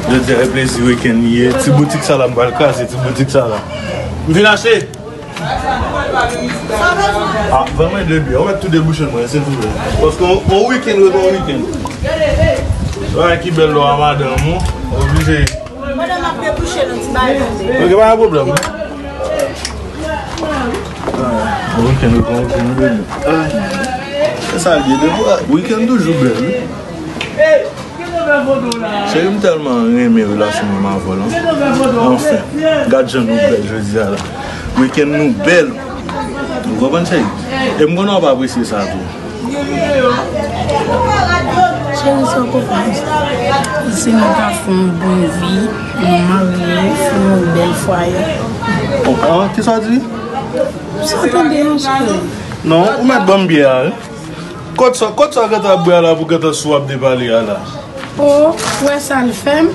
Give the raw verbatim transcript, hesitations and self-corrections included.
Jodi a e plezi wikenn li ye. Ti boutik sa la, m pral kraze ti boutik sa la. M vin achte. Ah, ban mwen de byè. Ou mèt tou debouche mwen, silvouplè. Paske on, on wikenn ret on wikenn. Bagay ki bèl lò a madanm ou, oblije. Madanm ap debouche nan ti bagay. Ok, pa gen pwoblèm. Ah, on wikenn ret on wikenn, bebe. Ah, se sa l ye, de fwa, wikenn toujou bèl, wi. Cheri, m tèlman renmen relasyon mwen avè w lan. Anfen, gad jan nou bèl jodi a la. Wikenn nou bèl. Ou konprann, cheri? E m konnen w ap apresye sa tou. Cheri, sa w konprann? Si nou ta fè yon bon vi, nou marye, fè yon bèl fwaye. Ah, kisa w di? Sa w tande an, cheri? Non, ou mèt ban m byè a, wi. Kot sa, kot sa w gentan ap bwè a la pou gentan sou ap depale a la? O, ou wè sa l fè m?